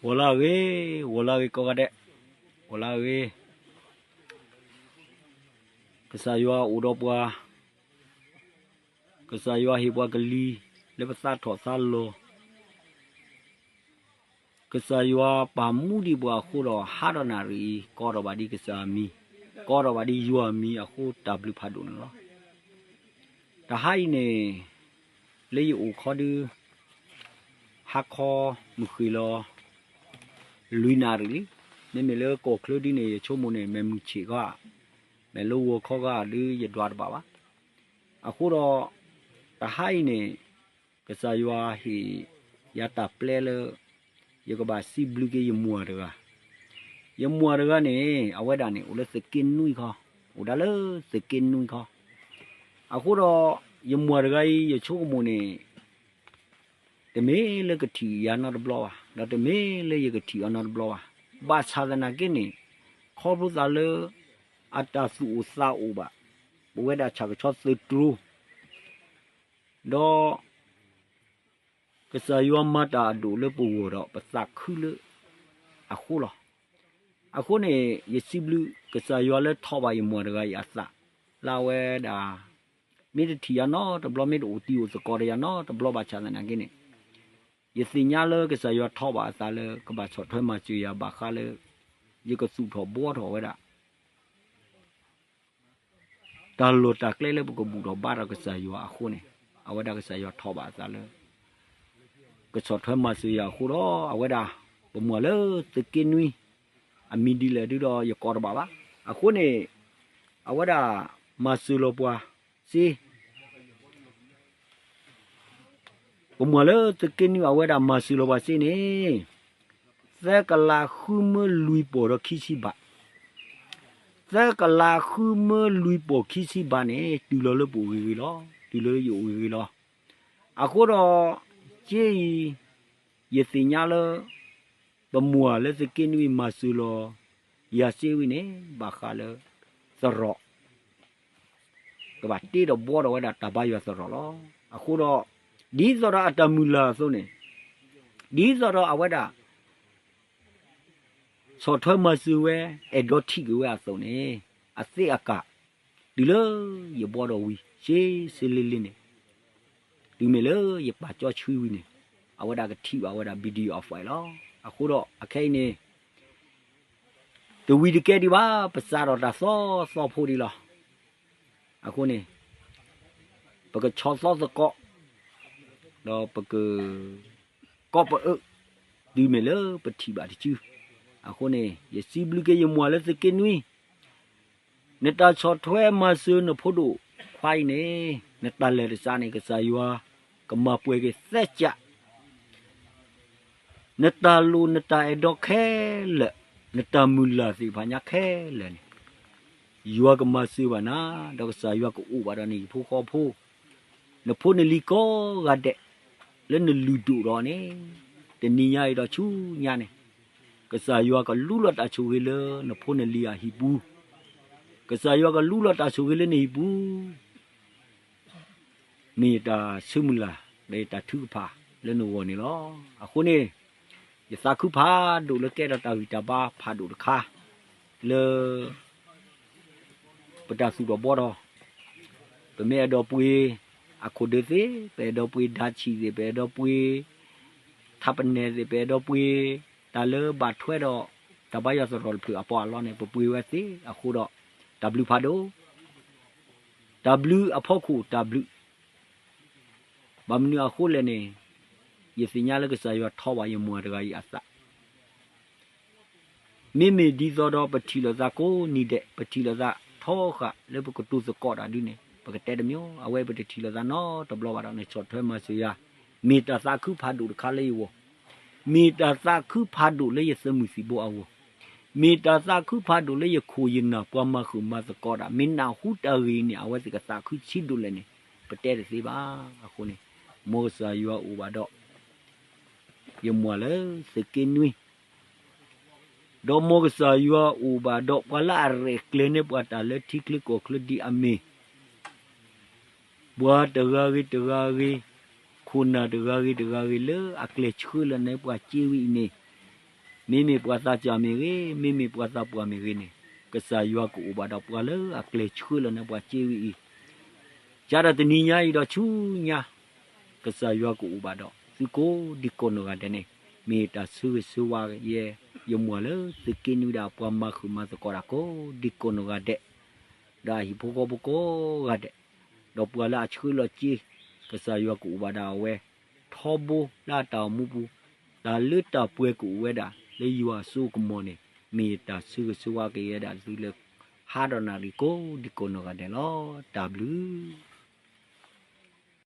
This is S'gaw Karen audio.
ဂီၤလၢအဂ့ၤ, ဂီၤလၢအဂ့ၤကိးဂၤဒဲး, ဂီၤလၢအဂ့ၤ, ကစၢ်ယွၤအိၣ်ဒီးပှၤ, ကစၢ်ယွၤဟ့ၣ်ပှၤကလံၤလၢပသးထီၣ်သးလီၤ, ကစၢ်ယွၤပာ်မူဒံးပှၤအဃိဒီး ဟါဒီးနၣ်ရံၣ်အံၤ ကိးထီၣ်ဘၣ်ဒံးကစၢ်အမံၤ, ကိးထီၣ်ဘၣ်ဒံးယွၤအမံၤအဃိ တၢ်ဘျုးဖးဒိၣ်န့ၣ်လီၤ. တဟါအံၤန့ၣ် လၢယအိၣ်ခီဒု ဟါခီမုၢ်ဃ့ၢ်လီၤ လွံၢ်နၣ်ရံၣ်လံ. မ့မ့ၢ်လၢကီၢ်ချၢဒ်န့ၣ် ယဆိကမိၣ်န့ၣ် မ့ၢ်မုၢ်ဆ့ၣ်ဂီၤ, မ့ၢ်လၢဂီၤခီဂီၤဒု ယဒွးတဘၣ်ဘၣ်. အဃိဒီး တဟါအံၤန့ၣ် ကစၢ်ယွၤဟ့ၣ်ယၤတၢ်ပျဲလၢ ယကဘၣ်စံးဘျုးက့ၤယမုၢ်တဂၤ, ယမုၢ်တဂၤန့ၣ် အဝဲဒၣ်န့ၣ် အိၣ်လၢသုးက့နွံခီ, အိၣ်ဒၣ်လၢသုးက့နွံခီ. အဃိဒီး ယမုၢ်တဂၤအံၤ ယဆိကမိၣ်န့ၣ် တမ့ၢ်လၢကထံၣ်ယၤနီတဘျီဘၣ်, ဒီးတမ့ၢ်လၢယကထံၣ်အီၤနီတဘျီဘၣ်. ဘၣ်ဆၣ်သနာ်က့န့ၣ် ခီဖျိသးလၢ အတၢ်သူၣ်အိၣ်သးအိၣ်ဘၣ်, ပဝဲဒၣ်ဆၣ်ကဆီသုးတြိၤ ဒီး ကစၢ်ယွၤမၤတၢ်အဒိၣ်လၢပဂီၢ်ဒီး ပသးခုလၢအဃိလီၤ. အဃိန့ၣ် ယစံးဘျုး ကစၢ်ယွၤလၢထီၣ်ဘၣ်ယမုၢ်တဂၤအံၤအသး, လၢအဝဲဒၣ် မ့ၢ်တထံၣ်ယၤနီတဘျီ, မ့ၢ်တအိၣ်တံၢ်အိၣ်သကိးဒီးယၤနီတဘျီဘၣ်ဆၣ်သနာ်က့န့ၣ်, ယသ့ၣ်ညါလၢကစၢ်ယွၤထီၣ်ဘၣ်အသးလၢ ကဘၣ်ဆီၣ်ထွဲမၤစၢၤယၤဘၣ်ဃးလၢ ယကသူၣ်ထီၣ်ဘှီထီၣ်ဝဲဒၣ် တၢ်လီၢ်တၢ်ကျဲလၢပကဘူၣ်ထီၣ်ဘါထီၣ်ကစၢ်ယွၤအဃိန့ၣ်, အဝဲဒၣ်ကစၢ်ယွၤထီၣ်ဘၣ်အသးလၢ ကဆီၣ်ထွဲမၤစၢၤယၤအဃိဒီး အဝဲဒၣ် ပမုၢ်လၢသုးက့နွံ အမံၤဒ်လဲၣ်ဒုဒီးယကိးတဘၣ်ဘၣ်. အဃိန့ၣ် အဝဲဒၣ်မၤစၢၤလီၤပှၤစ့ ပမုၢ်လၢသုးက့နွံအဝဲဒၣ်မၤစၢၤလီၤပှၤစ့န့ၣ် သၢကလးဃုမၢလွံၢ်ပီၢ်ဒီးခံဆံဘး, သၢကလးဃုမၢလွံၢ်ပီၢ်ခံဆံဘးန့ၣ် တုၤလီၤလၢပအိၣ်ဂ့ၤဂ့ၤလီၤ, တုၤလၢယအိၣ်ဂ့ၤဂ့ၤလီၤ. အဃိဒီး က့အံၤ ယသ့ၣ်ညါလၢ ပမုၢ်လၢသုးက့နွံမၤစၢၤလီၤ ယၤစ့ဝံၤန့ၣ် ဘၣ်ဃးလၢ သရိာ် ကဘၣ်တ့ဒီးဘှီထီၣ်ဝဲဒၣ်တၢ်ဘါယွၤသရိာ်လီၤ. အဃိဒီး ဒ်သိးဒီးအတၢ်မုၢ်လၢ်အသိးန့ၣ်, ဒ်သိးဒီးအဝဲဒၣ် ဆီၣ်ထွဲမၤစၢၤဝဲ အဲၣ်ဒိးထံၣ်က့ၤဝဲအသိးန့ၣ်, အသ့အကး တုၤလၢယဘှီဒီးဝံၤ စ့စ့လ့လ့န့ၣ်, တုၤမ့ၢ်လၢယပာ်စီဆှံဝံၤန့ၣ်, အဝဲဒၣ်ကထံၣ်ဘၣ်ဝဲဒၣ် video အ file လီၤ. အဃိဒီးအခဲအံၤန့ၣ် တဝံၤတကဲဒံးဘၣ်, ပစးထီၣ်တၢ်သီသီဖိဒံးလီၤ. အဃိန့ၣ် ပကဆီၣ်သီသကိး ဒီးပက ကီးပအၢ တုၤမ့ၢ်လၢပထံၣ်ဘၣ်တစု. အဃိန့ၣ် ယစံးဘျုးက့ၤယမုၢ်လၢသုးက့နွံ, နတၢ်ဆီၣ်ထွဲမၤစၢၤနဖိဒိၣ်ခွါအံၤန့ၣ်, နတၢ်လဲၤတစးန့ၣ် ကစၢ်ယွၤကမၤပှဲၤက့ၤသဲစး နတၢ်လိၣ်နတၢ်အဲၣ်ဒိးခဲလၢာ်, နတၢ်မုၢ်လၢ်သ့ၣ်တဖၣ်ညါခဲလၢာ်န့ၣ်, ယွၤကမၤစၢၤဘၣ်နၤ, ဒီးကစၢ်ယွၤကအိၣ်ဘၣ်ဒီးနဟံၣ်ဖိဃီဖိ, နဖိနလံၤကိးဂၤဒဲး လၢနလုၢ်ဒိၣ်ဒီးန့ၣ်, တနံၤညါအံၤဒီးဆူညါန့ၣ်, ကစၢ်ယွၤကလူလီၤတၢ်ဆိၣ်ဂ့ၤလၢနဖိနလံၤအဟံၣ်ပူၤ, ကစၢ်ယွၤကလူလီၤတၢ်ဆိၣ်ဂ့ၤလၢနဟံၣ်ပူၤ မ့ၢ်ယတၢ်ဆၢမုၢ်လၢ် ဒီးယတၢ်ထုကဖၣ်လၢနဂီၢ်န့ၣ်လီၤ. အဃိန့ၣ် ယသးခုဖးဒိၣ်လၢကဲထီၣ်တၢ်ဂံၢ်တၢ်ဘါဖးဒိၣ်တခါ လၢ ပတၢ်သူၣ်ထီၣ်ဘှီထီၣ်, ပမ့ၢ်အဲၣ်ဒိးပှ့ၤအခိၣ်ဒၢသ့ၣ်, ပအဲၣ်ဒိးပှ့ၤဒါဆံၣ်သ့ၣ်, ပအဲၣ်ဒိးပှ့ၤ ထးပနဲၣ်သ့ၣ်, ပအဲၣ်ဒိးပှ့ၤ တၢ်လၢဘၣ်ထွဲဒီး တၢ်ဘါယွၤသရိာ်တဖျၢၣ်အပီးအလီန့ၣ် ပပှ့ၤဝဲသ့အဃိဒီး တၢ်ဘျုးဖးဒိၣ်, တၢ်ဘျုးအဖီခိၣ်တၢ်ဘျုး ဘၣ်မနုၤအဃိလဲၣ်န့ၣ်, ယသ့ၣ်ညါလၢကစၢ်ယွၤထီဘၣ်ယမုၢ်တဂၤအံၤအသး မ့မ့ၢ်ဒ်သိးဒီးပထံၣ်လိာ်သးကိးနံၤဒဲး, ပထံၣ်လိာ်သးထီဃာ်လၢပကတိၤသကိးတၢ်ဒ်န့ၣ်, ပကတဲတမံၤ, အဝဲပတထံၣ်လိာ်သးနီတဘျီဘၣ်ဒီး နဆီၣ်ထွဲမၤစၢၤယၤ, မ့ၢ်တၢ်သးခုဖးဒိၣ်တခါလၢယဂီၢ်, မ့ၢ်တၢ်သးခုဖးဒိၣ်လၢယသုးမုၢ်သံၣ်ဘိအဂီၢ်, မ့ၢ်တၢ်သးခုဖးဒိၣ်လၢယခိၣ်ယနၢ်ပှၤမၤဃုာ်မၤသကိးတၢ်, မ့ၢ်နၢ်ဟူတၢ်ဂ့ၢ်န့ၣ် အဝဲသ့ၣ်ကသးခုဆံးဒိၣ်လဲၣ်န့ၣ် ပတဲတသ့ဘၣ်. အဃိန့ၣ် မ်ကစၢ်ယွၤအိၣ်ဘၣ်ဒီး ယမုၢ်လၢသုးက့နွံ ဒီးမ်ကစၢ်ယွၤအိၣ်ဘၣ်ဒီးပှၤလၢအရဲၣ်ကျဲၤန့ၢ်ပှၤတၢ်လၢထံချၢကီၢ်ချၢဒ်အမ့ၢ် ပှၤတဂၤဂ့ၤတဂၤဂ့ၤ, ခိၣ်နၢ်တဂၤဂ့ၤတဂၤဂ့ၤလၢအကျဲၤဆှၢလီၤန့ၢ်ပှၤစ့ဝံၤအံၤန့ၣ်, မ့မ့ၢ်ပှၤသးစၢ်မ့ၢ်ဂ့ၤ, မ့မ့ၢ်ပှၤသးပှၢ်မ့ၢ်ဂ့ၤန့ၣ်, ကစၢ်ယွၤကအိၣ်ဘၣ်ဒီးပှၤလၢအကျဲၤဆှၢလီၤန့ၢ်ပှၤစ့ဝံၤအံၤ, ကဒီးတနံၤညါအံၤဒီးဆူညါ, ကစၢ်ယွၤကအိၣ်ဘၣ်ဒီးသုကိးဒံကိးနီၢ်ဂၤဒဲးန့ၣ်, မ့ၢ်တၢ်ဆၢဂ့ၤဆၢဝါယဲ, ယမုၢ်လၢသုးက့နွံဒၣ်ပှၤမၤဃုာ်မၤသကိးတၢ်ကိးဒံကိးနီၢ်ဂၤဒဲး, ဒီးအဟံၣ်ဖိဃီဖိကိးဂၤဒဲး, ဒီးပှၤလၢအဆှၢလီၤစ့, ကစၢ်ယွၤကအိၣ်ဘၣ်ဒီးအဝဲ, ထီဘိလၢအတၢ်အိၣ်မူပူၤ, တၢ်လၢတၢ်ပှဲၤကအိၣ်ဝဲဒၣ်လၢယွၤအစိအကမီၤန့ၣ်, မ့ၢ်တၢ်ဆၢဂ့ၤဆၢဝါက့ၤဝဲဒၣ်သုလၢ ဟါဒီးနၣ်ရံၣ်ကိးဒံကိးနီၢ်ဂၤဒဲးလီၤ. တၢ်ဘျုး